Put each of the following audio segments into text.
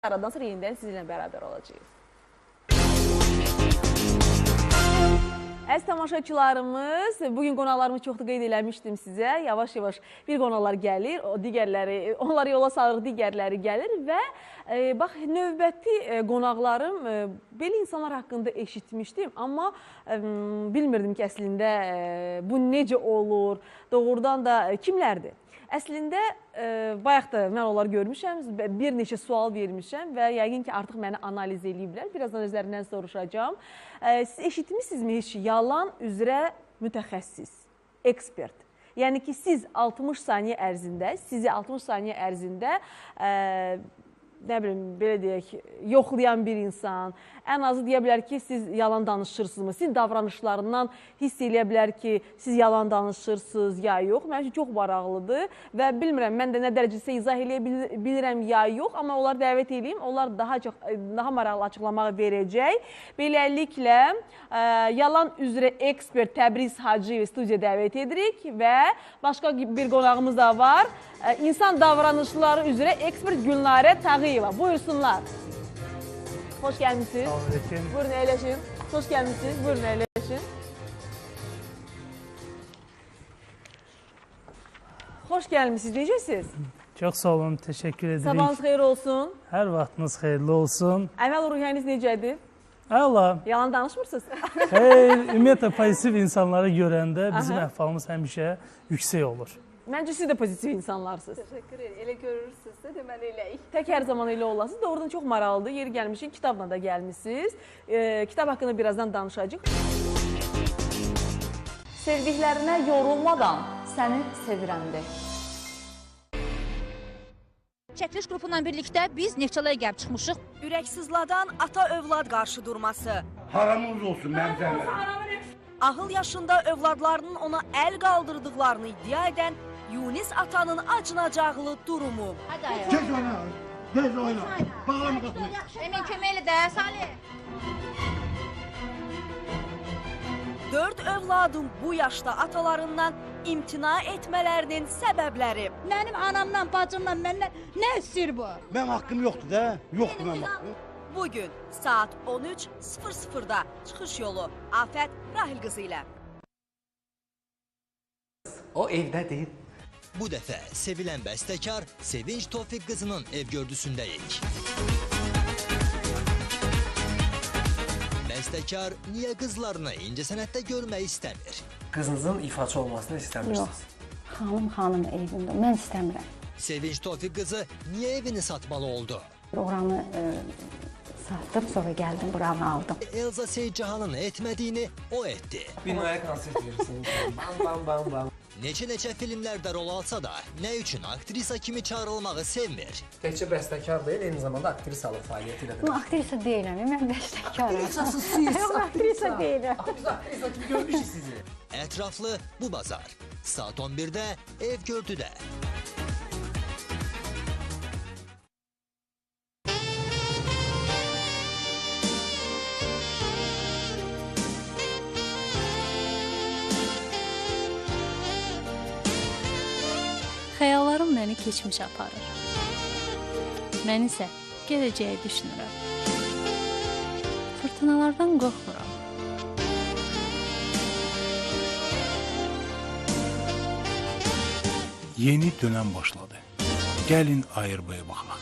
Aradan sonra yenidən sizinlə bərabər olacağıq. Əziz tamaşaçılarımız, bugün qonaqlarımı çoxdur qeyd eləmişdim sizə. Yavaş-yavaş bir qonaqlar gəlir, o digərləri, onları yola salırıq, digərləri gəlir və bax növbəti qonaqlarım belə insanlar haqqında eşitmişdim, amma bilmirdim ki, əslində bu necə olur, doğrudan da kimlərdir? Əslində, bayaq da mən onları görmüşəm, bir neçə sual vermişəm və yəqin ki, artıq məni analiz eləyiblər. Birazdan özlərindən soruşacağam. Siz eşitmişsinizmi heç yalan üzrə mütəxəssis, ekspert? Yəni ki, siz 60 saniyə ərzində, sizi 60 saniyə ərzində nə bilim, belə deyək, yoxlayan bir insan, ən azı deyə bilər ki, siz yalan danışırsınızmı? Sizin davranışlarından hiss eləyə bilər ki, siz yalan danışırsınız ya yox. Mənim üçün çox maraqlıdır və bilmirəm, mən də nə dərəcəsə izah eləyə bilirəm ya yox, amma onları dəvət eləyim, onlar daha çox, daha maraqlı açıqlamağı verəcək. Beləliklə, yalan üzrə ekspert Təbriz Hacıyevi studiya dəvət edirik və başqa bir qonağımız da var. İnsan davranışları üzrə ekspert Gülnarə Tağıyeva. Buyursunlar. Hoş gelmişsiniz. Buyurun əyləşin. Hoş gelmişsiniz. Buyurun əyləşin. Hoş gelmişsiniz. Necəsiniz? Çox sağ olun. Təşəkkür edirik. Sabahınız xeyir olsun. Hər vaxtınız xeyirli olsun. Əməl-ruhiyyəniz necədir? Əla. Yalan danışmırsınız? Xeyr, ümumiyyətlə pozitiv insanları görəndə bizim əhvalımız həmişə yüksək olur. Məncə siz də pozitiv insanlarsınız. Təşəkkür ederim. Elə görürsünüzsə, deməli eləyik. Tək hər zaman elə olasınız. Doğrudan çox maraqlıdır. Yeri gəlmişik, kitabla da gəlmişsiniz. Kitab haqqında birazdan danışacağıq. Sevdiklərinə yorulmadan səni sevirəm de. Çəkiliş qrupunla birlikdə biz Neftçalaya gəlib çıxmışıq. Ürək sızladan ata-övlad qarşı durması. Haramımız olsun, mənim zəhmətim. Ahıl yaşında övladlarının ona əl qaldırdıqlarını iddia edən Yunis atanın acınacaqlı durumu. Tez oyna, tez oyna. Bağlama qapını. Emin kömək elə də, Salih. 4 övladın bu yaşda atalarından imtina etmələrinin səbəbləri. Mənim anamdan, bacımdan, məndən nə istəyir bu? Mənim haqqım yoxdur da, yoxdur mənim haqqım. Bugün saat 13:00-da çıxış yolu Afət Rahil qızı ilə. O evdədir. Bu dəfə sevilən bəstəkar Sevinç Tofiq qızının ev gördüsündəyik. Bəstəkar niyə qızlarını incəsənətdə görmək istəmir? Qızınızın ifaçı olmasını istəmirsiniz? Yox, xanım evində, mən istəmirəm. Sevinç Tofiq qızı niyə evini satmalı oldu? Oranı sattım, sonra gəldim, buranı aldım. Elza Seyidcahanın etmədiyini o etdi. Binaya konsert verirsin. Bam, bam, bam, bam. Neçə-neçə filmlərdə rol alsa da, nə üçün aktrisa kimi çağırılmağı sevmir? Təkcə bəstəkar deyil, eyni zamanda aktrisalıq fəaliyyəti ilə də. Mən aktrisa deyiləm, mən bəstəkaram. Aktrisasınız siz, Yox, aktrisa deyiləm. Axı biz aktrisa kimi görmüşük sizi. Ətraflı bu bazar. Saat 11-də Ev Gördüdə. Xəyallarım məni keçmişə aparır. Mən isə gələcəyi düşünürəm. Fırtınalardan qorxmuram. Yeni dönəm başladı. Gəlin ARB-yə baxaq.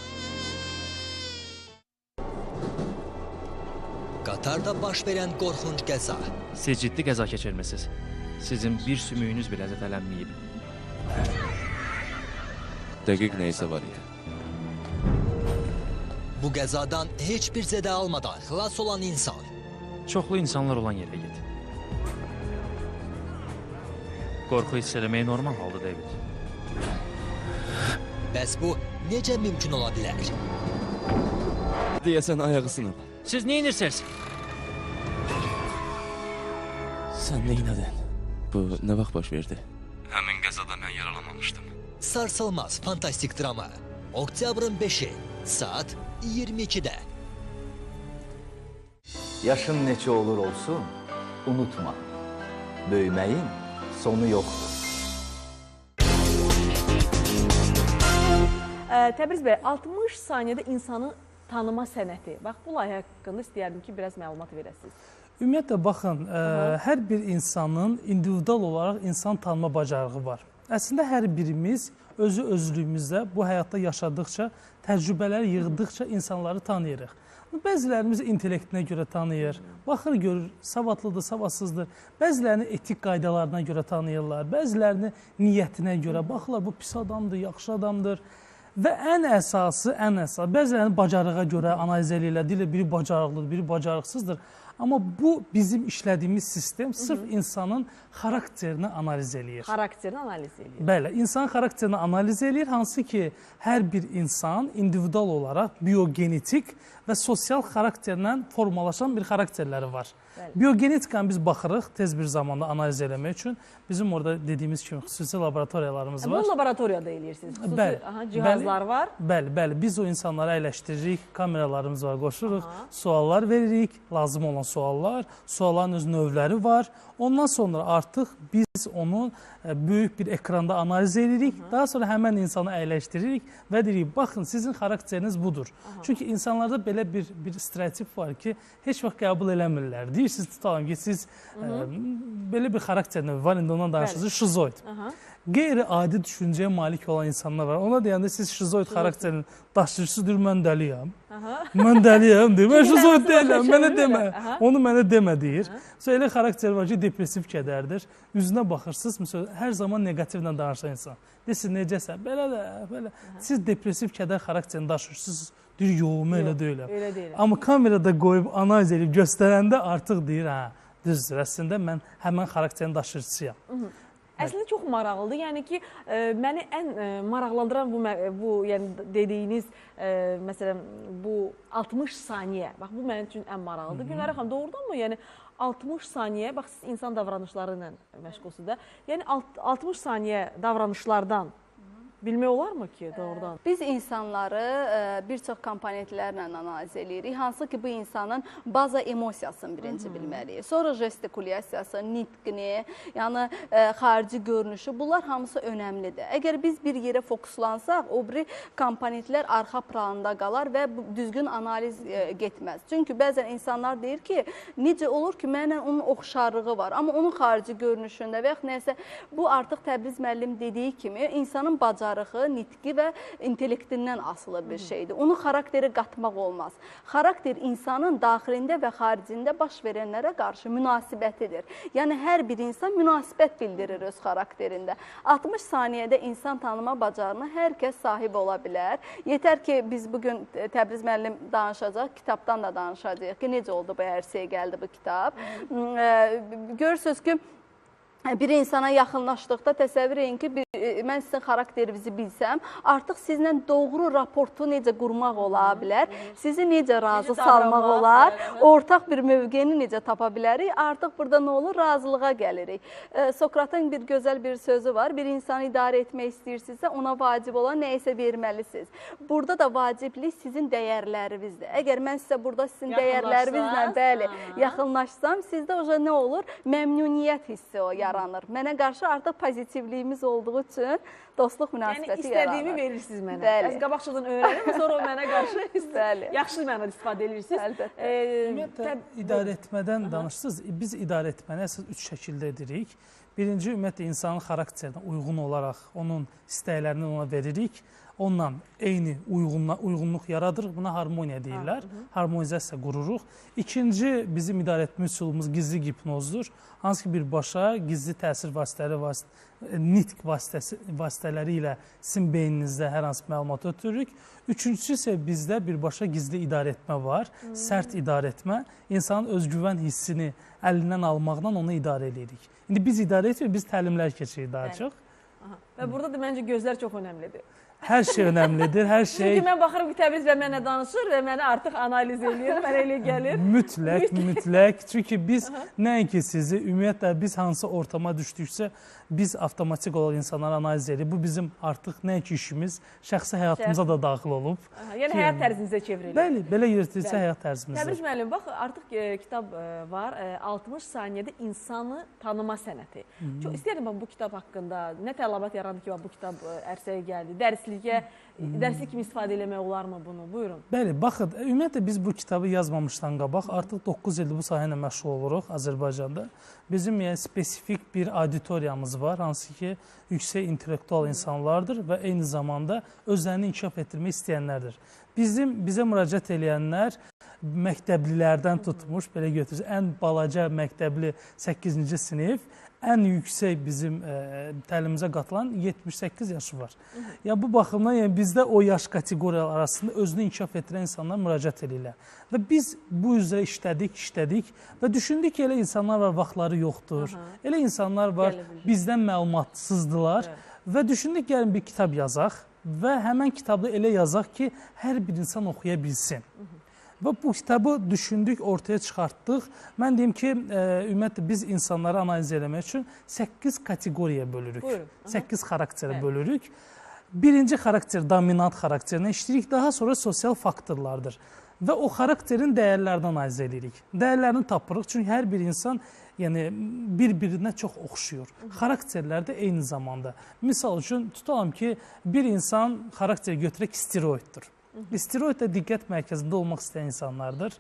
Qatarda baş verən qorxunc qəza. Siz ciddi qəza keçirmisiniz. Sizin bir sümüyünüz belə zədələnməyib. Dəqiq nəyisə var idi. Bu qəzadan heç bir zədə almadan xilas olan insan. Çoxlu insanlar olan yerə get. Qorxu hiss eləmək normal haldır, David. Bəs bu necə mümkün ola bilər? Deyəsən ayağı sınıb. Siz nə edirsiniz? Sən nə inadın? Bu nə vaxt baş verdi? Həmin qəzada mən yaralanmamışdım. Sarsılmaz fantastik drama. Oktyabrın 5-i, saat 22-də. Yaşın neçə olur olsun, unutma. Böyüməyin sonu yoxdur. Təbriz bəy, 60 saniyədə insanı tanıma sənəti. Bax, bu layihə haqqında istəyərdim ki, biraz məlumat verəsiniz. Ümumiyyətlə, baxın, hər bir insanın individual olaraq insan tanıma bacarığı var. Əslində, hər birimiz özü özlüyümüzdə bu həyatda yaşadıqca, təcrübələr yığdıqca insanları tanıyırıq. Bəzilərimiz intellektinə görə tanıyır, baxır, görür, savadlıdır, savadsızdır. Bəzilərini etik qaydalarına görə tanıyırlar, bəzilərini niyyətinə görə baxırlar, bu pis adamdır, yaxşı adamdır. Və ən əsası, bəzilərini bacarığa görə analiz eləyirlər, deyirlər, biri bacarıqlıdır, biri bacarıqsızdır. Amma bu bizim işlədiyimiz sistem sırf insanın xarakterini analiz eləyir. Xarakterini analiz eləyir. Bəli, insanın xarakterini analiz eləyir, hansı ki, hər bir insan individual olaraq biogenetik və sosial xarakterlə formalaşan bir xarakterləri var. Biogenetikanı biz baxırıq tez bir zamanda analiz eləmək üçün. Bizim orada dediyimiz kimi xüsusi laboratoriyalarımız var. Bunu laboratoriyada eləyirsiniz. Xüsusi cihazlar var. Bəli, bəli. Biz o insanları əyləşdiririk, kameralarımız var, qoşuruq, suallar veririk, lazım olan suallar, sualların öz növləri var. Ondan sonra artıq biz onu böyük bir ekranda analiz edirik. Daha sonra həmən insanı əyləşdiririk və deyirik, baxın, sizin xarakteriniz budur. Çünki insanlarda belə bir stereotip var ki, heç vaxt qəbul eləmirlər. Deyirsiniz, tutalım ki, siz belə bir xarakter növü var, indi ondan danışırsınız, şizoid. Qeyri-adi düşüncəyə malik olan insanlar var. Ona deyəndə siz şizoid xarakterinin daşıyıcısıdır, deyir, mən dəliyəm. Mən dəliyəm, deyir, mən şizoid deyiləm, mənə demə. Onu mənə demə, deyir. Sonra elə xarakter var ki, depressiv kədərdir. Üzünə baxırsınız, məsələn, hər zaman neqativlə danışan insan. Deyirsin, necəsən? Belə də, belə. Siz depressiv kədər xarakterini daşıyırsınız, deyir, yox, mən elə deyiləm. Amma kamerada qoyub, analiz edib göstərəndə artıq deyir, hə, düzdür, əslində mən həmən xarakterin daşıyıcısıyam. Əslində çox maraqlıdır. Yəni ki, məni ən maraqlandıran bu yəni dediyiniz, məsələn, bu 60 saniyə. Bax, bu mənim üçün ən maraqlıdır. Günlərə xanım, doğrudanmı? Yəni 60 saniyə, bax, siz insan davranışları ilə məşğulsunuz da. Yəni 60 saniyə davranışlardan bilmək olarmı ki, doğrudan? Biz insanları bir çox komponentlərlə analiz eləyirik. Hansı ki, bu insanın baza emosiyasını birinci bilməliyik. Sonra jestikulyasiyası, nitqini, yəni xarici görünüşü, bunlar hamısı önəmlidir. Əgər biz bir yerə fokuslansaq, o biri komponentlər arxa planda qalar və düzgün analiz getməz. Çünki bəzən insanlar deyir ki, necə olur ki, mənlə onun oxşarlığı var, amma onun xarici görünüşündə və yaxud nəsə, bu artıq Təbriz müəllim dediyi kimi insanın bacarığı, nitqi və intellektindən asılı bir şeydir. Onu xarakterə qatmaq olmaz. Xarakter insanın daxilində və xaricində baş verənlərə qarşı münasibətidir. Yəni, hər bir insan münasibət bildirir öz xarakterində. 60 saniyədə insan tanıma bacarığına hər kəs sahib ola bilər. Yetər ki, biz bugün Təbriz müəllim danışacaq, kitabdan da danışacaq ki, necə oldu bu ərsəyə gəldi bu kitab. Görürsünüz ki, bir insana yaxınlaşdıqda təsəvvür edin ki, mən sizin xarakterinizi bilsəm, artıq sizlə doğru raportu necə qurmaq ola bilər, sizi necə razı salmaq olar, ortaq bir mövqeni necə tapa bilərik, artıq burada nə olur? Razılığa gəlirik. Sokratın bir gözəl bir sözü var, bir insanı idarə etmək istəyirsinizsə, ona vacib olan nə isə verməlisiniz. Burada da vaciblik sizin dəyərlərinizdir. Əgər mən sizə burada sizin dəyərlərinizlə bəli, yaxınlaşsam, sizdə o nə olur? Məmnuniyyət hissi o yaranır. Mənə qarşı artıq pozitivliyimiz olduğu üçün dostluq münasibəti yaranır. Yəni istədiyimi verirsiniz mənə. Əz qabaqcadan öyrənim, sonra o mənə qarşı yaxşı mənada istifadə edirsiniz. Əlbəttə. Ümumiyyətlə, idarə etmədən danışırsınız. Biz idarə etməni əsas 3 şəkildə edirik. Birinci, ümumiyyətlə, insanın xarakterinə uyğun olaraq onun istəklərini ona veririk. Onunla eyni uyğunluq yaradırıq. Buna harmoniya deyirlər. Harmonizasiya qururuq. İkinci, bizim idarə etmə üsulumuz gizli hipnozdur. Hansı ki, birbaşa gizli təsir vasitələri, nitq vasitələri ilə sizin beyninizdə hər hansı məlumat ötürürük. Üçüncüsü isə bizdə birbaşa gizli idarə etmə var. Sərt idarə etmə. İnsanın özgüvən hissini əlindən almaqla onu idarə edirik. İndi biz idarə etmirik, biz təlimlər keçirik daha çox. Və burada da məncə gözlər çox önəmlidir. Hər şey önəmlidir, hər şey. Çünki mən baxıram ki, Təbriz bəy mənə danışır və məni artıq analiz eləyir, mənə elə gəlir. Mütləq, mütləq. Çünki biz nəinki sizi, ümumiyyətlə, biz hansı ortama düşdüksə, biz avtomatik olaraq insanları analiz edirik. Bu bizim artıq nəinki işimiz, şəxsi həyatımıza da daxil olub. Yəni həyat tərzinizə çevrilir. Bəli, belə yürütülsə həyat tərzimizdə. Təbriz müəllim, bax, artıq kitab var, 60 saniyədə insanı tanıma sənəti. Çox istəyirəm bu kitab haqqında, nə tələbat yarandı ki, bu kitab ərsəyə gəldi, dərslik dərslikə, dərslik kimi istifadə eləmək olarmı bunu? Buyurun. Bəli, baxın, ümumiyyətlə biz bu kitabı yazmamışdan qabaq artıq 9 ildir bu sahə ilə məşğul oluruq Azərbaycanda. Bizim yəni spesifik bir auditoriyamız var, hansı ki yüksək intellektual insanlardır və eyni zamanda özlərini inkişaf etdirmək istəyənlərdir. Bizə müraciət eləyənlər məktəblilərdən tutmuş, belə götürürüz, ən balaca məktəbli 8-ci sinif, ən yüksək bizim təlimimizə qatılan 78 yaşı var. Ya bu baxımdan yəni bizdə o yaş kateqoriyaları arasında özünü inkişaf etdirən insanlar müraciət edirlər. Və biz bu üzrə işlədik və düşündük ki, elə insanlar var, vaxtları yoxdur. Elə insanlar var, bizdən məlumatsızdılar və düşündük, gəlin bir kitab yazaq və həmən kitabda elə yazaq ki, hər bir insan oxuya bilsin. Və bu kitabı düşündük, ortaya çıxartdıq. Mən deyim ki, ümumiyyətlə biz insanları analiz eləmək üçün 8 kateqoriyaya bölürük. 8 xarakterə bölürük. Birinci xarakter dominant xarakterinə işləyirik, daha sonra sosial faktorlardır. Və o xarakterin dəyərlərini analiz edirik. Dəyərlərini tapırıq, çünki hər bir insan yəni bir-birinə çox oxşuyur. Xarakterlər də eyni zamanda. Misal üçün, tutalım ki, bir insan xarakteri götürək steroiddir. Steroid də diqqət mərkəzində olmaq istəyən insanlardır.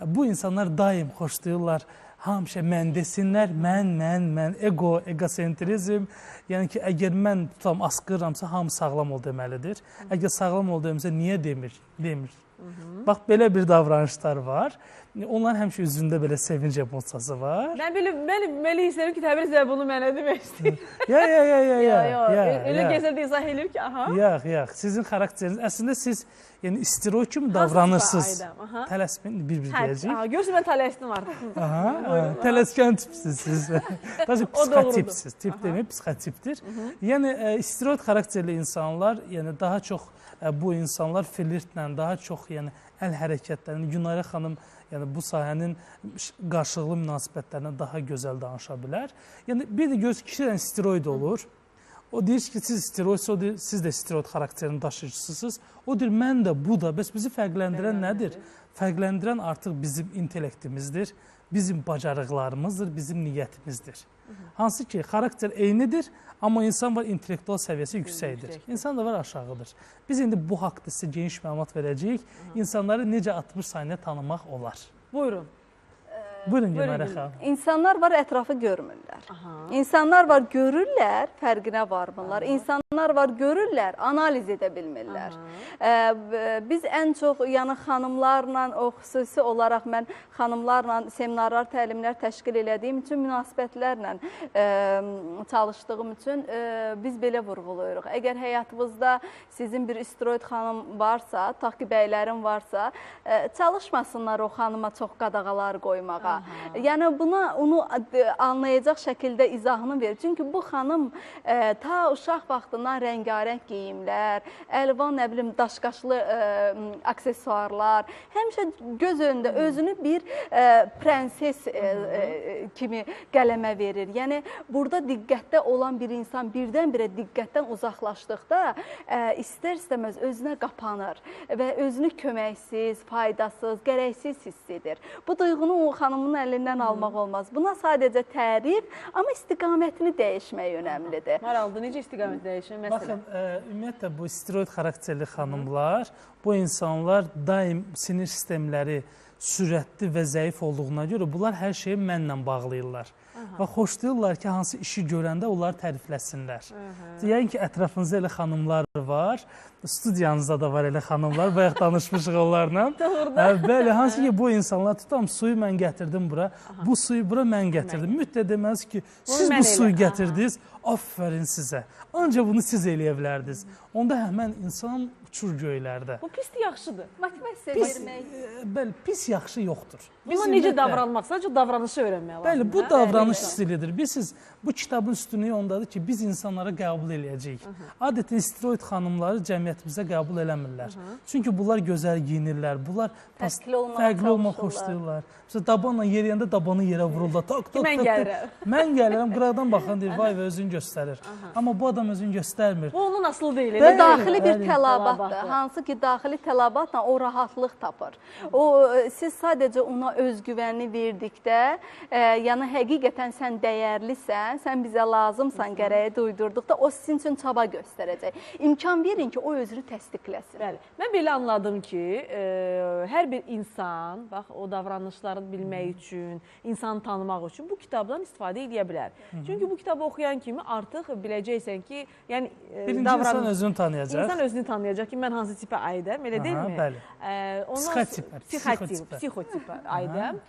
Bu insanlar daim xoşlayırlar, həmişə mən desinlər, mən, mən, mən, ego, egosentrizm. Yəni ki, əgər mən tutam, asqırıramsa, hamı sağlam ol deməlidir. Əgər sağlam ol demirsə, niyə demir? Demir. Bax, belə bir davranışlar var. Onların həmişə üzündə belə sevinc emosiyası var. Mən belə istəyirəm ki, Təbriz bəy bunu mənə demək istəyir. Ya. Elə gözəl də izah eləyir ki, aha. Yox. Sizin xarakteriniz, əslində siz yəni steroid kimi davranırsınız. Tələsməyin, bir-bir deyəcəyik. Görürsün, mən tələsdim artıq. Aha, tələskən tipsiniz siz. Daha çox psixotipsiz. Tip demək, psixotipdir. Yəni, steroid xarakterli insanlar, yəni daha çox bu insanlar flirtlə, daha çox yəni əl hərəkətlərini, Günarə xanım yəni bu sahənin qarşılıqlı münasibətlərinə daha gözəl danışa bilər. Yəni bir də göz kişidən steroid olur. O deyir ki, siz steroidsə, o deyir, siz də steroid xarakterinin daşıyıcısısınız. O deyir, mən də, bu da. Bəs bizi fərqləndirən nədir? Fərqləndirən artıq bizim intellektimizdir, bizim bacarıqlarımızdır, bizim niyyətimizdir. Hansı ki, xarakter eynidir, amma insan var intellektual səviyyəsi yüksəkdir. İnsan da var aşağıdır. Biz indi bu haqda sizə geniş məlumat verəcəyik. İnsanları necə 60 saniyə tanımaq olar? Buyurun. Buyurun Günarə xanım. İnsanlar var, ətrafı görmürlər. İnsanlar var, görürlər, fərqinə varmırlar. İnsanlar var, görürlər, analiz edə bilmirlər. Biz ən çox, yəni xanımlarla, o xüsusi olaraq mən xanımlarla seminarlar, təlimlər təşkil elədiyim üçün, münasibətlərlə çalışdığım üçün biz belə vurğulayırıq. Əgər həyatınızda sizin bir steroid xanım varsa, tutaq ki, bəylərin varsa, çalışmasınlar o xanıma çox qadağalar qoymağa. Yəni buna onu anlayacaq şəkildə izahını verir. Çünki bu xanım ta uşaq vaxtından rəngarəng geyimlər, əlvan, nə bilim, daşqaşlı aksesuarlar, həmişə göz önündə özünü bir prenses kimi qələmə verir. Yəni burada diqqətdə olan bir insan birdən-birə diqqətdən uzaqlaşdıqda istər-istəməz özünə qapanır və özünü köməksiz, faydasız, gərəksiz hiss edir. Bu duyğunu o xanımın əlindən almaq olmaz. Buna sadəcə tərif, amma istiqamətini dəyişmək önəmlidir. Maraqlıdır, necə istiqamət dəyişmək? Baxın, ümumiyyətlə bu steroid xarakterli xanımlar, bu insanlar daim sinir sistemləri sürətli və zəif olduğuna görə bunlar hər şeyi mənlə bağlayırlar. Və xoşlayırlar ki, hansı işi görəndə onları tərifləsinlər. Yəni ki, ətrafınızda elə xanımlar var, studiyanızda da var elə xanımlar, bayaq danışmışıq onlarla. Bəli, hansı ki, bu insanlar, tutam, suyu mən gətirdim bura, bu suyu bura mən gətirdim. Mütləq deməz ki, siz bu suyu gətirdiniz, aferin sizə. Ancaq bunu siz eləyə bilərdiniz. Onda həmən insan uçur göylərdə. Bu pisdir, yaxşıdır. Motivasiya vermək. Bəli, pis yaxşı yoxdur. Buna necə davranmaq, sadəcə davranışı öyrənmək lazımdır. Bəli, bu davranış stilidir. Bilirsiniz, bu kitabın üstünlüyü ondadır ki, biz insanlara qəbul eləyəcəyik. Adətən steroid xanımları cəmiyyətimizə qəbul eləmirlər. Çünki bunlar gözəl giyinirlər, bunlar fərqli olmaq xoşlayırlar. Məsələn, dabanla yeriyəndə dabanı yerə vururlar. Tak, tak, Mən gəlirəm. Mən gəlirəm, qıraqdan baxan deyir, vay və özünü göstərir. Amma bu adam özünü göstərmir. Bu onun asılı deyil. Bu daxili bir tələbatdır. Hansı ki, daxili tələbatla o rahatlıq tapır. O, siz sadəcə ona özgüvənini verdikdə, yəni həqiqətən sən dəyərlisən, sən bizə lazımsan gərəyi duydurduqda, o sizin üçün çaba göstərəcək. İmkan verin ki, o özünü təsdiqləsin. Bəli. Mən belə anladım ki, hər bir insan, bax, o davranışları bilmək üçün, insanı tanımaq üçün bu kitabdan istifadə edə bilər. Çünki bu kitabı oxuyan kimi artıq biləcəksən ki, yəni birinci insan özünü tanıyacaq. İnsan özünü tanıyacaq ki, mən hansı tipə aidəm, elə deyilmi? Bəli. Psixotipə. Psixotipə aidəm.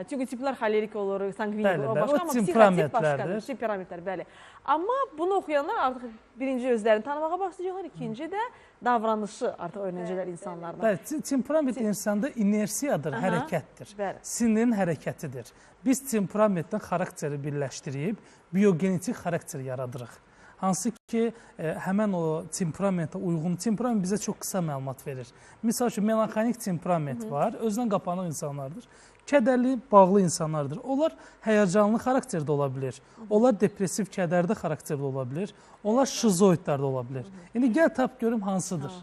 Çünki tiplər xolerik olur, sangvinik olur, başqa, amma psixotip başqadır. Temperamentlər, bəli. Amma bunu oxuyanlar artıq birinci özlərini tanımağa başlayacaqlar, ikinci də davranışı artıq öyrənəcəklər insanlardan. Bəli, temperament insanda inersiyadır, hərəkətdir. Sinirin hərəkətidir. Biz temperamentlə xarakteri birləşdirib biogenetik xarakter yaradırıq. Hansı ki, həmən o temperamentə uyğun, temperament bizə çox qısa məlumat verir. Misal üçün, melanxolik temperament var, özünə qapanıq insanlardır. Kədərli, bağlı insanlardır. Onlar həyəcanlı xarakterdə ola bilir. Onlar depressiv, kədərli xarakterdə ola bilir. Onlar şizoidlər də ola bilir. İndi gəl tap görüm hansıdır.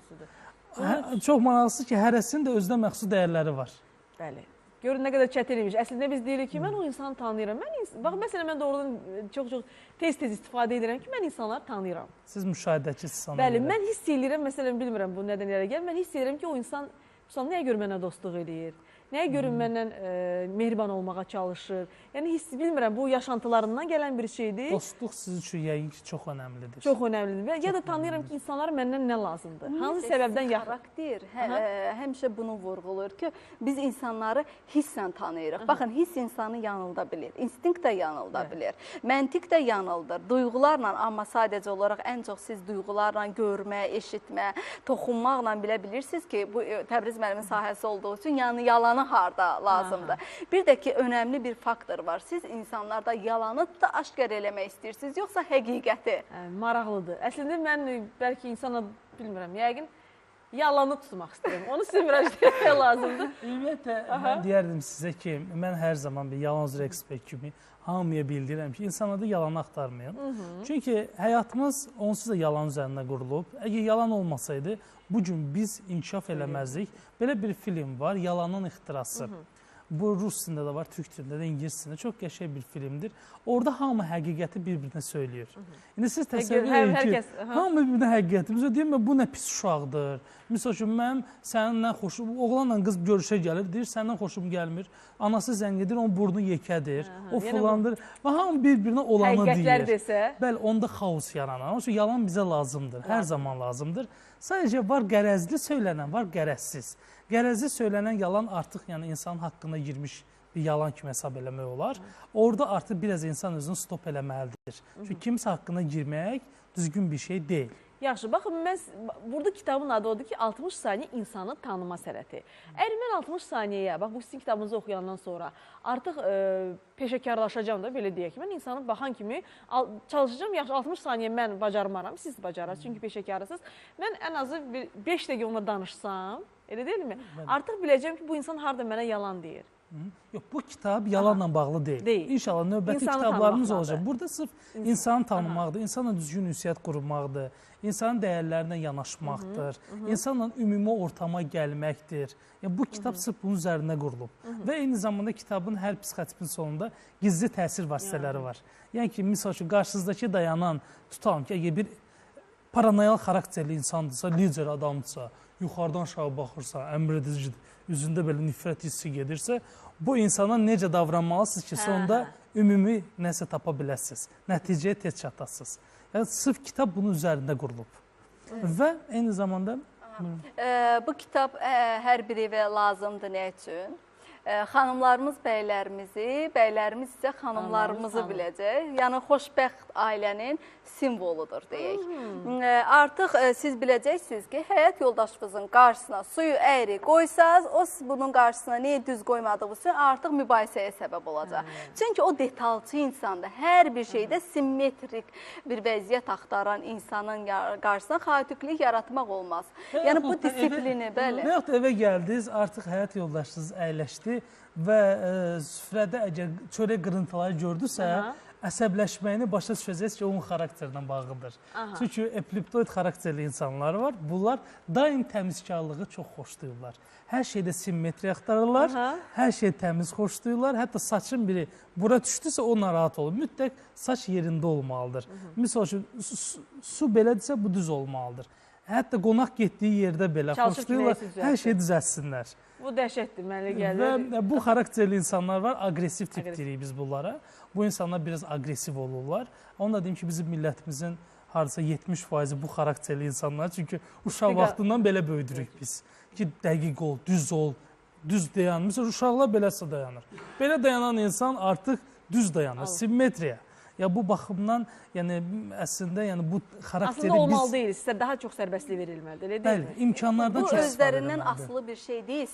Çox maraqlısı ki, hərəsinin də özünə məxsus dəyərləri var. Bəli. Görün nə qədər çətin imiş. Əslində biz deyirik ki, mən o insanı tanıyıram. Bax, məsələn, mən doğrudan çox-çox tez-tez istifadə edirəm ki, mən insanları tanıyıram. Siz müşahidəçisiniz. Bəli, mən hiss edirəm, məsələn, bilmirəm bu nədən irəli gəlir. Mən hiss edirəm ki, o insan nəyə görə mənə dostluq eləyir? Nəyə görə mənlə mehriban olmağa çalışır? Yəni, hiss bilmirəm, bu yaşantılarından gələn bir şeydir. Dostluq sizin üçün yəqin ki, çox önəmlidir. Çox önəmlidir. Ya da tanıyıram ki, insanlar məndən nə lazımdır? Hansı səbəbdən yaxın? Xarakter həmişə bunu vurğulayır ki, biz insanları hisslə tanıyırıq. Baxın, hiss insanı yanılda bilir, instinkt də yanılda bilir, məntiq də yanıldır. Duyğularla, amma sadəcə olaraq ən çox siz duyğularla görmə, eşitmə, toxunmaqla bilə bilirsiniz ki, bu Təbriz müəllimin sahəsi olduğu üçün, yəni yalanı harda lazımdır. Bir də ki, önəmli bir faktor var. Siz insanlarda yalanı da aşkar eləmək istəyirsiniz, yoxsa həqiqəti? Maraqlıdır. Əslində, mən bəlkə insana bilmirəm, yəqin yalanı tutmaq istəyirəm. Onu sizə müraciət etmək lazımdır. Ümumiyyətlə, mən deyərdim sizə ki, mən hər zaman bir yalan üzrə ekspert kimi hamıya bildirirəm ki, insanlarda yalanı axtarmayın. Çünki həyatımız onsuz da yalan üzərində qurulub. Əgər yalan olmasaydı, bugün biz inkişaf eləməzdik. Belə bir film var, Yalanın İxtirası. Bu, rus dilində də var, türk dilində də, ingilis dilində. Çox qəşəng bir filmdir. Orada hamı həqiqəti bir-birinə söylüyor. İndi siz təsəvvür edin ki, hamı bir-birinə həqiqəti. Məsələn, deyim, bu nə pis uşaqdır. Misal üçün, mənim səninlə xoşum, oğlanla qız görüşə gəlir, deyir, səndən xoşum gəlmir. Anası zəng edir, onun burnu yekədir, o filandır. Və hamı bir-birinə olanı deyir. Bəli, onda xaos yaranar. Onun üçün, yalan bizə lazımdır, hər zaman lazımdır. Sadəcə var qərəzli söylənən, var qərəzsiz. Qərəzli söylənən yalan artıq yəni, insanın haqqına girmiş bir yalan kimi hesab eləmək olar. Orada artıq biraz insan özünü stop eləməlidir. Çünki kimsə haqqına girmək düzgün bir şey deyil. Yaxşı, baxın, mən burada kitabın adı odur ki, 60 saniyə insanı tanıma sənəti. Əgər mən 60 saniyəyə, bax bu sizin kitabınızı oxuyandan sonra artıq peşəkarlaşacağam da, belə deyək ki, mən insanı baxan kimi çalışacağam, yaxşı, 60 saniyə mən bacarmaram, siz bacararsınız, çünki peşəkarısınız. Mən ən azı 5 dəqiqə ona danışsam, elə deyilmi? Artıq biləcəm ki, bu insan harada mənə yalan deyir. Yox, bu kitab yalanla bağlı deyil. İnşallah növbəti kitablarımız olacaq. Burada sırf insanı tanımaqdır, insanla düzgün ünsiyyət qurmaqdır, insanın dəyərlərinə yanaşmaqdır, insanla ümumi ortama gəlməkdir. Yəni, bu kitab sırf bunun üzərində qurulub. Və eyni zamanda kitabın hər psixotipin sonunda gizli təsir vasitələri var. Yəni ki, misal üçün, qarşınızdakı dayanan, tutalım ki, əgər bir paranoyal xarakterli insandırsa, lider adamdırsa, yuxarıdan aşağı baxırsa, əmr edicidir, üzündə belə nifrət hissi gedirsə, bu insana necə davranmalısınız ki, sonunda ümumi nəsə tapa biləsiniz, nəticəyə tez çatasınız. Yəni, sırf kitab bunun üzərində qurulub. Və eyni zamanda... Bu kitab hər bir evə lazımdır nə üçün? Xanımlarımız bəylərimizi, bəylərimiz isə xanımlarımızı biləcək. Yəni, xoşbəxt ailənin simvoludur, deyək. Artıq siz biləcəksiniz ki, həyat yoldaşınızın qarşısına suyu əyri qoysaz, o bunun qarşısına niyə düz qoymadığı üçün artıq mübahisəyə səbəb olacaq. Çünki o detalçı insandır. Hər bir şeydə simmetrik bir vəziyyət axtaran insanın qarşısına xaotiklik yaratmaq olmaz. Yəni, bu disiplini, bəli. Və yaxud da evə gəldiniz, artıq həyat yoldaşınız əyləşdi və süfrədə əgər çörək qırıntıları gördüsə, əsəbləşməyini başa düşəcəksiniz ki, onun xarakterinə bağlıdır. Aha. Çünki epileptoid xarakterli insanlar var. Bunlar daim təmizkarlığı çox xoşlayırlar. Hər şeydə simmetriya axtarırlar, hər şey təmiz xoşlayırlar. Hətta saçın biri bura düşdüsə o narahat olur. Mütləq saç yerində olmalıdır. Misal üçün, su belədirsə bu düz olmalıdır. Hətta qonaq getdiyi yerdə belə xoşlayırlar, hər şey düzəltsinlər. Bu dəhşətdir, mənə gəlir. Və bu xarakterli insanlar var, aqressiv tip deyirik biz bunlara. Bu insanlar biraz aqressiv olurlar. Onu da deyim ki, bizim millətimizin hardasa 70% bu xarakterli insanlar. Çünki uşaq vaxtından belə böyüdürük biz. Ki, dəqiq ol, düz ol, düz dayan. Məsələn, uşaqlar beləsə dayanır. Belə dayanan insan artıq düz dayanır, simmetriya. Ya bu baxımdan, yəni əslində, yəni bu xarakteri biz... Aslında olmalı deyil, sizə daha çox sərbəstlik verilməlidir, elə deyil mi? Bəli, imkanlardan çox Bu istifadə özlərindən edilməlidir. asılı bir şey deyil,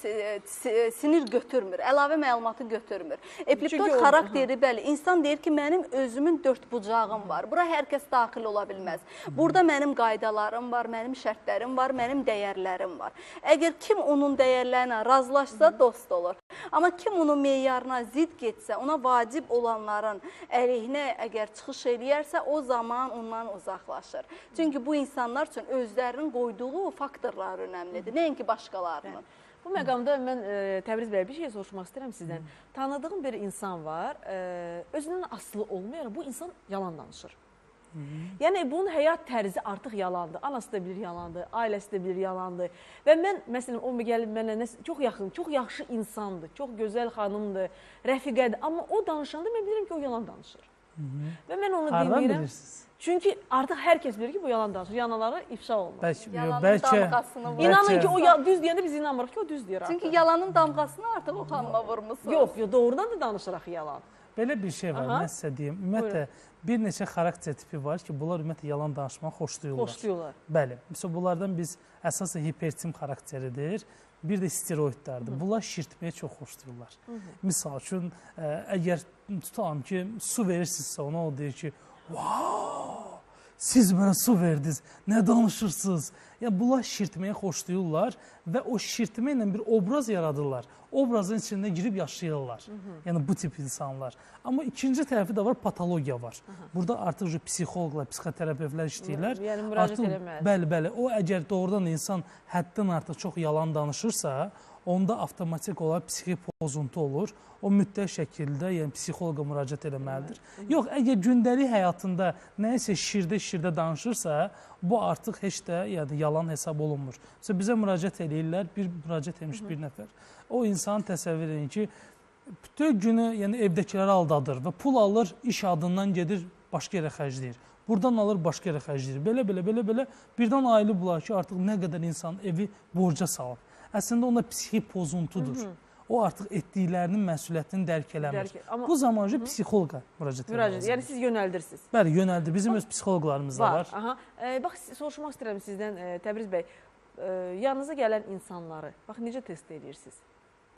sinir götürmür, əlavə məlumatı götürmür. Epileptoid Çünki o- xarakteri, bəli, insan deyir ki, mənim özümün dörd bucağım var, bura hər kəs daxil ola bilməz. Burada mənim qaydalarım var, mənim şərtlərim var, mənim dəyərlərim var. Əgər kim onun dəyərlərinə razılaşsa, dost olur. Amma kim onun meyarına zid getsə, ona vacib olanların əleyhinə əgər çıxış eləyərsə, o zaman ondan uzaqlaşır. Çünki bu insanlar üçün özlərinin qoyduğu faktorlar önəmlidir, nəinki başqalarının. Bu məqamda mən Təbriz bəy bir şey soruşmaq istəyirəm sizdən. Tanıdığım bir insan var, özündən asılı olmayaraq bu insan yalan danışır. Yəni bunun həyat tərzi artıq yalandır. Anası da bilir yalandır, ailəsi də bilir yalandır. Və mən məsələn o gəlib mənə çox yaxın, çox yaxşı insandır, çox gözəl xanımdır, rəfiqədir. Amma o danışanda mən bilirəm ki, o yalan danışır. Və mən onu Hardan deməyirəm. bilirsiniz? Çünki artıq hər kəs bilir ki, bu yalan danışır. Yalanları ifşa olunur. Bəlkə, İnanın ki, o düz deyəndə biz inanmırıq ki, o düz deyir artıq. Çünki yalanın damğasını artıq o xanıma vurmuşsunuz. Yox, yox, doğrudan da danışır axı yalan. Belə bir şey var, mən sizə deyim. Ümumiyyətlə, bir neçə xarakter tipi var ki, bunlar ümumiyyətlə yalan danışmağı xoşlayırlar. Xoşlayırlar. Bəli. Məsələn, bunlardan biz əsasən hipertim xarakteridir. Bir də steroidlərdir. Bunlar şirtməyə çox xoşlayırlar. Misal üçün, əgər tutalım ki, su verirsinizsə ona, o deyir ki, vau, siz mənə su verdiniz, nə danışırsınız? Yəni, bunlar şirtməyə xoşlayırlar və o şirtmə ilə bir obraz yaradırlar. Obrazın içində girib yaşayırlar. Yəni, bu tip insanlar. Amma ikinci tərəfi də var, patologiya var. Burada artıq psixoloqlar, psixoterapevtlər işləyirlər. Yəni, müraciət eləməlidir. Bəli, bəli. O, əgər doğrudan insan həddən artıq çox yalan danışırsa, onda avtomatik olaraq psixi pozuntu olur. O mütləq şəkildə, yəni psixoloqa müraciət eləməlidir. Yox, əgər gündəlik həyatında nəyisə şirdə-şirdə danışırsa, bu artıq heç də yəni, yalan hesab olunmur. Məsələn, bizə müraciət eləyirlər, bir müraciət etmiş bir nəfər. O insanı təsəvvür edin ki, bütün günü yəni, evdəkiləri aldadır və pul alır, iş adından gedir, başqa yerə xərcləyir. Buradan alır, başqa yerə xərcləyir. Belə, belə, belə, belə. Birdən ailə bular ki, artıq nə qədər insan evi borca salıb. Əslində onda psixi pozuntudur. O artıq etdiklərinin məsuliyyətini dərk eləmir. Bu zaman psixoloqa müraciət etmək. Yəni siz yönəldirsiniz. Bəli, yönəldir. Bizim öz psixoloqlarımız da var. Bax, soruşmaq istəyirəm sizdən, Təbriz bəy, yanınıza gələn insanları, bax, necə test edirsiniz?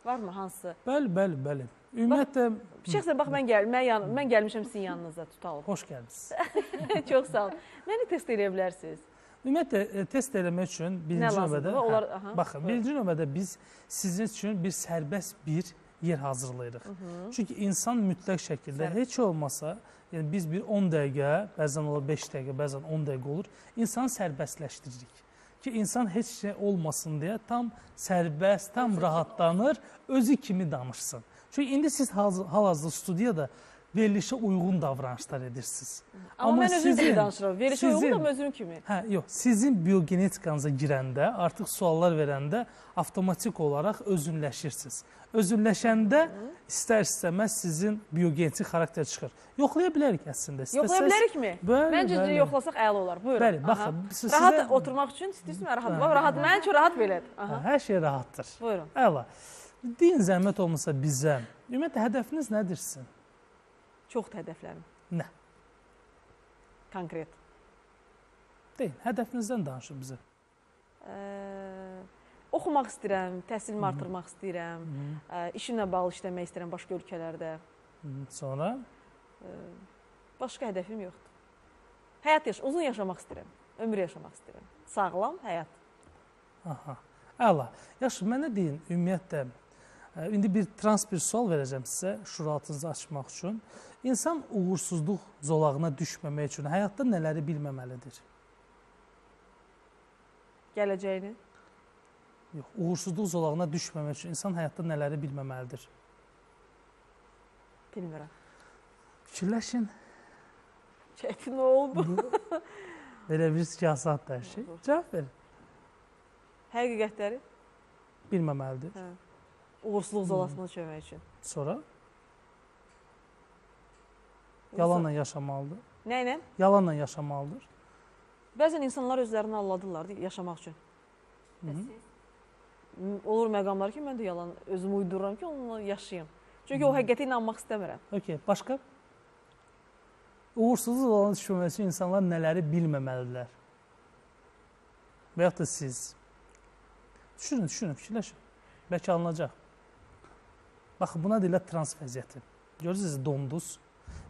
Varmı hansı? Bəli, bəli, bəli. Ümumiyyətlə... Şəxsən, bax, mən gəlmişəm sizin yanınıza, tutalım. Xoş gəlmişsiniz. Çox sağ olun. Məni test edə bilərsiniz? Ümumiyyətlə, test eləmək üçün birinci növbədə, baxın, birinci növbədə biz sizin üçün bir sərbəst bir yer hazırlayırıq. Çünki insan mütləq şəkildə heç olmasa, yəni biz bir 10 dəqiqə, bəzən olur 5 dəqiqə, bəzən 10 dəqiqə olur, insanı sərbəstləşdiririk. Ki, insan heç şey olmasın deyə tam sərbəst, tam rahatlanır, özü kimi danışsın. Çünki indi siz hal-hazırda studiyada verilişə uyğun davranışlar edirsiniz. Amma mən özüm kimi danışıram. Verilişə uyğun, amma özüm kimi. Hə, yox, sizin biogenetikanıza girəndə, artıq suallar verəndə avtomatik olaraq özünləşirsiniz. Özünləşəndə istər-istəməz sizin biogenetik xarakter çıxır. Yoxlaya bilərik əslində. Yoxlaya bilərikmi? Məncə yoxlasaq əla olar. Buyurun. Bəli, baxın. Rahat oturmaq üçün istəyirsiniz, rahat. Rahat, mənim üçün rahat belədir. Hər şey rahatdır. Buyurun. Əla. Deyin zəhmət olmasa bizə. Ümumiyyətlə, hədəfiniz nədir sizin? Çoxdur hədəflərim. Nə? Konkret. Deyin, hədəfinizdən danışın bizə. Oxumaq istəyirəm, təhsilimi artırmaq istəyirəm, işimlə bağlı işləmək istəyirəm başqa ölkələrdə. Sonra? Başqa hədəfim yoxdur. Həyat uzun yaşamaq istəyirəm, ömür yaşamaq istəyirəm. Sağlam həyat. Aha, əla. Yaxşı, mənə deyin, ümumiyyətlə, İndi bir trans bir sual verəcəm sizə şuuraltınızı açmaq üçün. İnsan uğursuzluq zolağına düşməmək üçün həyatda nələri bilməməlidir? Gələcəyini? Yox, uğursuzluq zolağına düşməmək üçün insan həyatda nələri bilməməlidir? Bilmirəm. Fikirləşin. Çətin oldu. Belə bilirsiniz ki, asandır hər şey. Cavab verin. Həqiqətləri? Bilməməlidir. Hə. Uğursuzluq zolasına düşməmək üçün. Sonra? Yalanla yaşamalıdır. Nə ilə? Yalanla yaşamalıdır. Bəzən insanlar özlərini alladırlar yaşamaq üçün. Olur məqamlar ki, mən də yalan özümü uydururam ki, onunla yaşayım. Çünki o həqiqətə inanmaq istəmirəm. Okey, başqa? Uğursuzluq zolağına düşməmək üçün insanlar nələri bilməməlidirlər? Və yaxud da siz. Düşünün, düşünün, fikirləşin. Bəlkə alınacaq. Baxın, buna deyirlər trans vəziyyəti. Görürsünüz, donduz.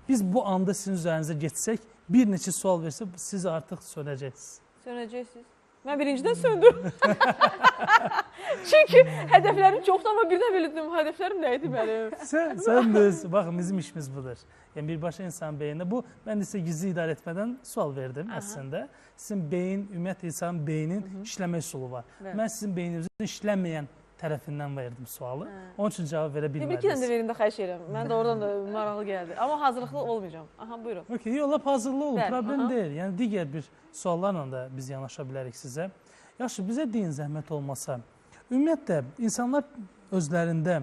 Biz bu anda sizin üzərinizə getsək, bir neçə sual versək, siz artıq sönəcəksiniz. Sönəcəksiniz. Mən birincidən söndüm. Çünki hədəflərim çoxdur, amma birdən belə dedim, hədəflərim nə idi mənim? Sən düz, baxın, bizim işimiz budur. Yəni, birbaşa insan beynində bu, mən də sizə gizli idarə etmədən sual verdim əslində. Sizin beyin, ümumiyyətlə, insanın beynin işləmə üsulu var. Mən sizin beyninizin işləməyən tərəfindən verdim sualı. Onun üçün cavab verə bilmədiniz. Bir iki dənə də verim də xahiş edirəm. Mən də oradan da maraqlı gəldi. Amma hazırlıqlı olmayacağam. Aha, buyurun. Okey, yox, lap hazırlı olun, problem deyil. Yəni, digər bir suallarla da biz yanaşa bilərik sizə. Yaxşı, bizə deyin zəhmət olmasa. Ümumiyyətlə, insanlar özlərində,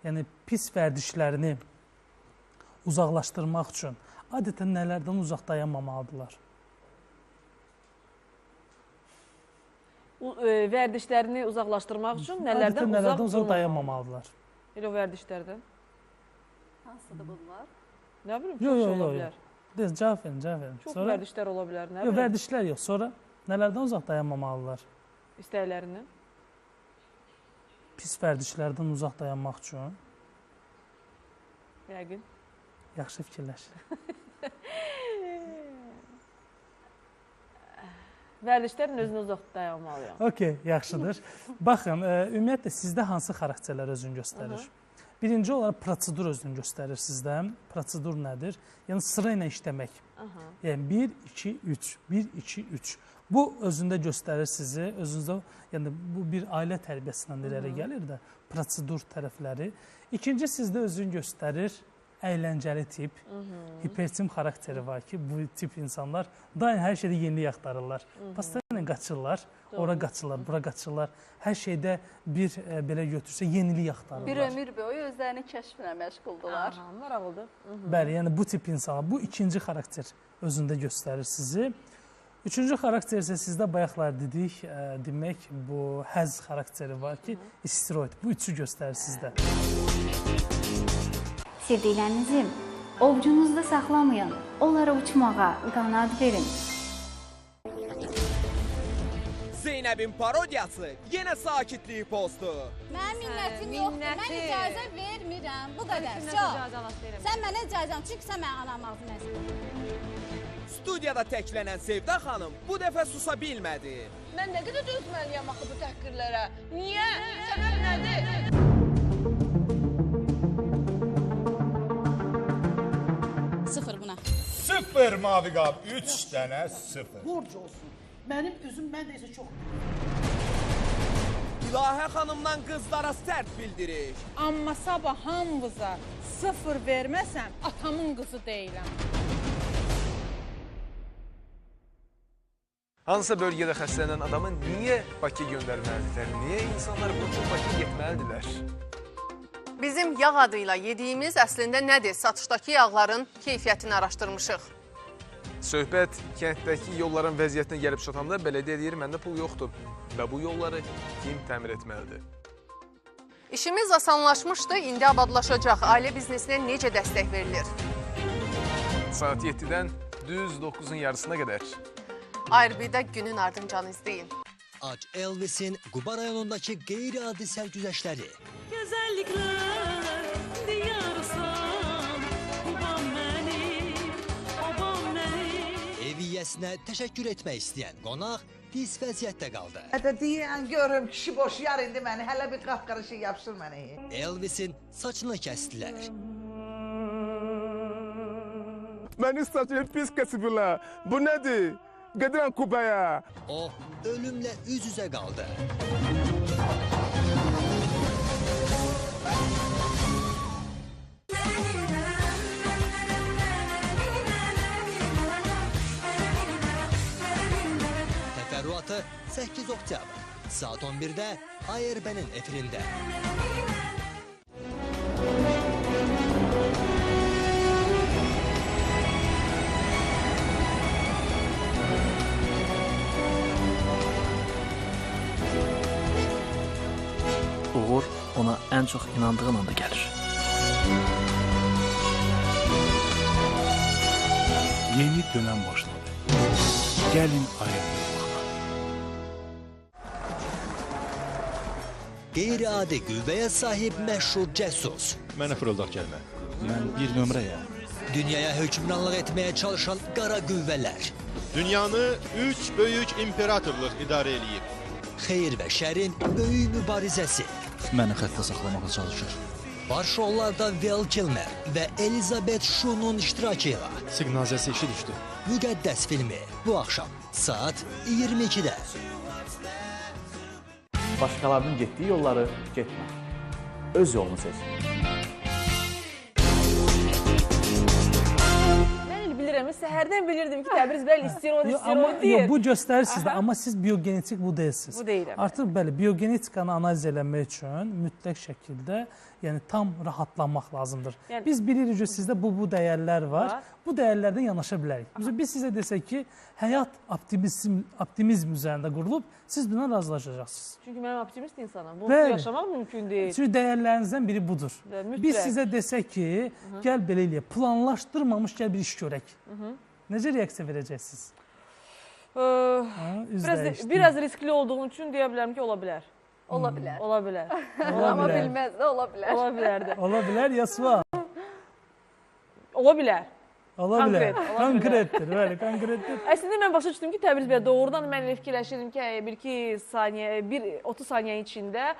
yəni pis vərdişlərini uzaqlaşdırmaq üçün adətən nələrdən uzaq dayanmamalıdırlar? Vərdişlərini uzaqlaşdırmaq üçün nələrdən uzaq dayanmamalıdırlar? Elə o vərdişlərdən. Hansıdır bunlar? Nə bilim, çox şey ola bilər. Yox, cavab verin, cavab verin. Çox vərdişlər ola bilər, nə bilim? Yox, vərdişlər yox. Sonra nələrdən uzaq dayanmamalıdırlar? İstəklərindən. Pis vərdişlərdən uzaq dayanmaq üçün. Yəqin. Yaxşı fikirləşin. Vərdişlərin özünə uzaq dayanmalıyam. Okey, yaxşıdır. Baxın, ümumiyyətlə, sizdə hansı xarakterlər özünü göstərir? Birinci olaraq prosedur özünü göstərir sizdə. Prosedur nədir? Yəni, sıra ilə işləmək. Yəni, 1, 2, 3, 1, 2, 3. Bu, özündə göstərir sizi. Özünüzdə, yəni, bu bir ailə tərbiyəsindən irəli gəlir də, prosedur tərəfləri. İkinci, sizdə özünü göstərir əyləncəli tip, hipertim xarakteri var ki, bu tip insanlar daim hər şeydə yenilik axtarırlar. Pastanla qaçırlar, ora qaçırlar, bura qaçırlar. Hər şeydə bir belə götürsə yenilik axtarırlar. Bir ömür boyu özlərini kəşflə məşğuldurlar. Aha, maraqlıdır. Bəli, yəni bu tip insanlar, bu ikinci xarakter özündə göstərir sizi. Üçüncü xarakter isə sizdə bayaqlar dedik, demək bu həzz xarakteri var ki, isteroid. Bu üçü göstərir sizdə. Sevdiklərinizi ovcunuzda saxlamayın, onlara uçmağa qanad verin. Zeynəbin parodiyası yenə sakitliyi pozdu. Mənim minnətim yoxdur, mən icazə vermirəm, bu qədər. Sən mənə icazə, çünki sən mənim anam ağzına əzəm. Studiyada təklənən Sevda xanım bu dəfə susa bilmədi. Mən nə qədər dözməliyəm axı bu təhqirlərə? Niyə? Səbəb nədir? Sıfır buna. Sıfır mavi qab, 3 dənə sıfır. Borc olsun. Mənim üzüm, mən də isə çox. İlahə xanımdan qızlara sərt bildiriş. Amma sabah hamımıza sıfır verməsəm, atamın qızı deyiləm. Hansısa bölgədə xəstələnən adamı niyə Bakıya göndərməlidirlər? Niyə insanlar bunun üçün Bakıya getməlidirlər? Bizim yağ adıyla yediyimiz əslində nədir? Satışdakı yağların keyfiyyətini araşdırmışıq. Söhbət kənddəki yolların vəziyyətinə gəlib çatanda bələdiyyə deyir, məndə pul yoxdur və bu yolları kim təmir etməlidir? İşimiz asanlaşmışdı, indi abadlaşacaq. Ailə biznesinə necə dəstək verilir? Saat 7-dən düz 9-un yarısına qədər. ARB-də günün ardıncanı izləyin. Ac Elvis'in Quba rayonundakı qeyri-adi sərgüzəştləri. Güzellikler diyarsan, Qubam mənim, obam mənim. Ev Hədiyyəsinə təşəkkür etmək istəyən qonaq pis vəziyyətdə qaldı. Hətta deyən görüm kişi boşayar indi məni, hələ bir qapqara şey yapışır mənə. Elvisin saçını kəsdilər. Məni saçını pis kəsiblər. Bu nədir? Gedirəm Kubaya. O ölümlə üz-üzə qaldı. Təfərrüatı 8 oktyabr saat 11-də ARB-nin efirində. Uğur ona ən çox inandığın anda gəlir. Yeni dönem başladı. Gəlin ARB-yə baxaq. Qeyri-adi qüvvəyə sahib məşhur cəsus. Mənə fırıldaq gəlmə. Mən bir nömrəyəm. Dünyaya hökmranlıq etməyə çalışan qara qüvvələr. Dünyanı 3 böyük imperatorluq idarə eləyib. Xeyir və şərin böyük mübarizəsi. Məni xəttə saxlamağa çalışır. Baş rollarda Val Kilmer və Elizabeth Shue-nun iştirakı ilə. Siqnal səsi işi düşdü. Müqəddəs filmi bu axşam saat 22-də. Başqalarının getdiyi yolları getmə. Öz yolunu seç. Mən elə bilirəm, səhərdən bilirdim ki, Təbriz bəli isteroid, isteroid deyir. Yox, bu göstərir sizdə, amma siz biogenetik bu deyilsiniz. Bu deyiləm. Artıq bəli, biogenetikanı analiz eləmək üçün mütləq şəkildə, yəni tam rahatlanmaq lazımdır. Yəni, biz bilirik ki, sizdə bu dəyərlər var. Bu dəyərlərdən yanaşa bilərik. Biz sizə desək ki, həyat optimizm üzərində qurulub, siz buna razılaşacaqsınız. Çünki mənim optimist insanam. Bunu yaşamaq mümkün deyil. Çünki dəyərlərinizdən biri budur. Biz sizə desək ki, gəl belə eləyək, planlaşdırmamış gəl bir iş görək. Necə reaksiya verəcəksiniz? Biraz riskli olduğum üçün deyə bilərəm ki, ola bilər. Ola bilər. Ola bilər. Amma bilməz də, ola bilər. Ola bilərdi. Ola bilər, Yasva. Ola bilər. Ola bilər. Konkretdir, bəli, konkretdir. Əslində mən başa düşdüm ki, Təbriz bəy, doğrudan mən elə fikirləşirdim ki, 1-2 saniyə, 30 saniyə içində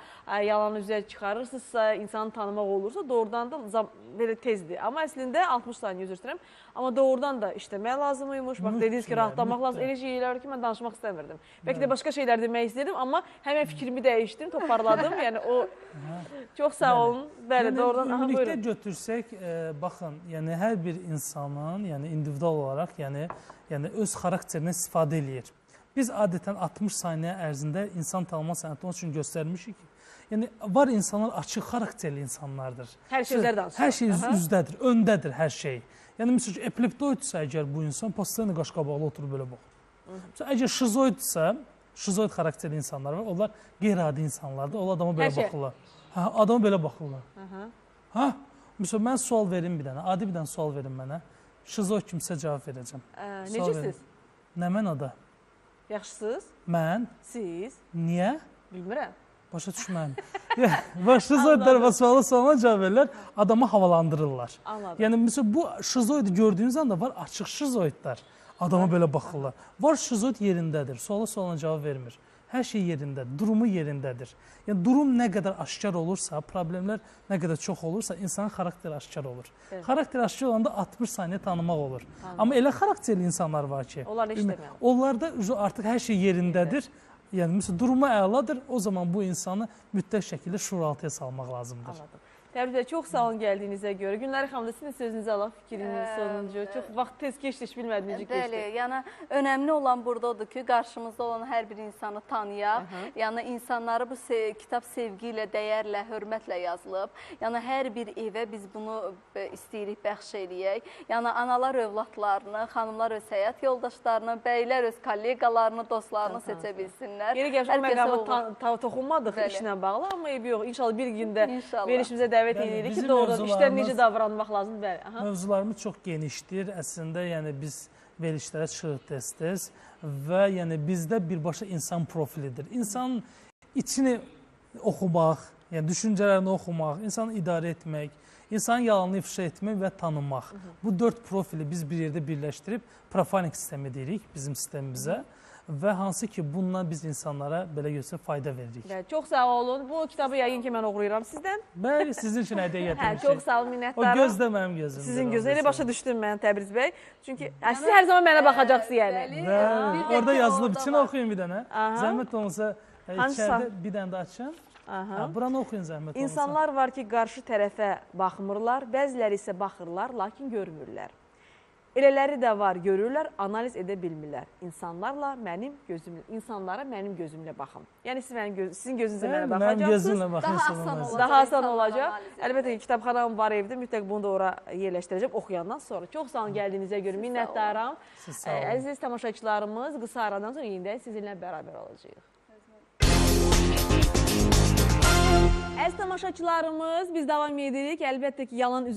yalanı üzə çıxarırsınızsa, insanı tanımaq olursa, doğrudan da belə tezdir. Amma əslində 60 saniyə üzr istəyirəm. Amma doğrudan da işləmək lazım imiş. Bax, dediniz ki, rahatlamaq lazım. Elə şeylər var ki, mən danışmaq istəmirdim. Bəlkə də başqa şeylər demək istəyirdim, amma həmən fikrimi dəyişdim, toparladım. Yəni o çox sağ olun. Bəli, doğrudan. Ümumilikdə götürsək, baxın, yəni hər bir insanın, yəni individual olaraq, yəni öz xarakterindən istifadə eləyir. Biz adətən 60 saniyə ərzində insan tanıma sənəti onun üçün göstərmişik ki, yəni var insanlar açıq xarakterli insanlardır. Hər şey üzər danışır. Hər şey üzdədir, öndədir hər şey. Yəni misal üçün epileptoidsə əgər bu insan postoyana qaşqabaqlı oturub belə baxır. Məsələn, əgər şizoidsə, şizoid xarakterli insanlar var, onlar qeyri-adi insanlardır. Onlar adama belə baxırlar. Hə, adama belə baxırlar. Hə, məsələn, mən sual verim bir dənə, adi bir dənə sual verin mənə. Şizoid kimsə cavab verəcəm. Necəsiz? Nə mənada? Yaxşısınız? Mən. Siz? Niyə? Bilmirəm. Başa düşməm. Bax, şizoidlər və suala sualına cavab verirlər, adamı havalandırırlar. Anladım. Yəni, məsələn, bu şizoidi gördüyünüz anda var açıq şizoidlər. Adama belə baxırlar. Var şizoid yerindədir, suala sualına cavab vermir. Hər şey yerindədir, durumu yerindədir. Yəni, durum nə qədər aşkar olursa, problemlər nə qədər çox olursa, insanın xarakteri aşkar olur. Evet. Xarakteri aşkar olanda 60 saniyə tanımaq olur. Amma elə xarakterli insanlar var ki, onlar işləmir. Onlarda artıq hər şey yerindədir. Yəni, məsələn, durumu əladır, o zaman bu insanı mütləq şəkildə şuuraltıya salmaq lazımdır. Anladım. Təbriz bəy, çox sağ olun gəldiyinizə görə. Günləri xanım da sizin sözünüzü alaq, fikriniz sonuncu. Çox vaxt tez keçdi, heç bilmədim necə keçdi. Bəli, yəni önəmli olan burada odur ki, qarşımızda olan hər bir insanı tanıyaq. Yəni insanları bu kitab sevgi ilə, dəyərlə, hörmətlə yazılıb. Yəni hər bir evə biz bunu istəyirik, bəxş eləyək. Yəni analar övladlarını, xanımlar öz həyat yoldaşlarını, bəylər öz kolleqalarını, dostlarını seçə bilsinlər. Yeri gəlmiş, o məqama toxunmadıq işlə bağlı, amma eybi yox. İnşallah bir gündə verilişimizə dəvət edirik ki, doğrudan işlər necə davranmaq lazımdır. Bəli. Mövzularımız çox genişdir. Əslində, yəni biz verilişlərə çıxırıq tez-tez və yəni bizdə birbaşa insan profilidir. İnsanın içini oxumaq, Yəni düşüncələrini oxumaq, insanı idarə etmək, insanın yalanını ifşa etmək və tanımaq. Bu 4 profili biz bir yerdə birləşdirib profiling sistemi deyirik bizim sistemimizə və hansı ki bununla biz insanlara belə göstər fayda veririk. Bəli, çox sağ olun. Bu kitabı yəqin ki mən oxuyuram sizdən. Bəli, sizin üçün hədiyyə gətirmişik. Hə, çox sağ olun, minnətdarım. O göz də mənim gözümdür. Sizin gözü. Elə başa düşdüm mən Təbriz bəy. Çünki siz hər zaman mənə baxacaqsınız yəni. Bəli, orada yazılıb. İçini oxuyun bir dənə. Zəhmət olmasa içəridə bir dənə də açın. Aha. Buranı oxuyun zəhmət olmasa. İnsanlar var ki, qarşı tərəfə baxmırlar, bəziləri isə baxırlar, lakin görmürlər. Elələri də var, görürlər, analiz edə bilmirlər. İnsanlarla mənim gözümlə, insanlara mənim gözümlə baxın. Yəni siz mənim sizin gözünüzlə mənə baxacaqsınız. Mənim gözümlə baxın. Daha asan olacaq. Daha asan olacaq. Əlbəttə ki, kitabxanam var evdə, mütləq bunu da ora yerləşdirəcəm oxuyandan sonra. Çox sağ olun gəldiyinizə görə minnətdaram. Əziz tamaşaçılarımız, qısa aradan sonra yenidən sizinlə bərabər olacağıq. Əziz tamaşaçılarımız, biz davam edirik. Əlbəttə ki, yalan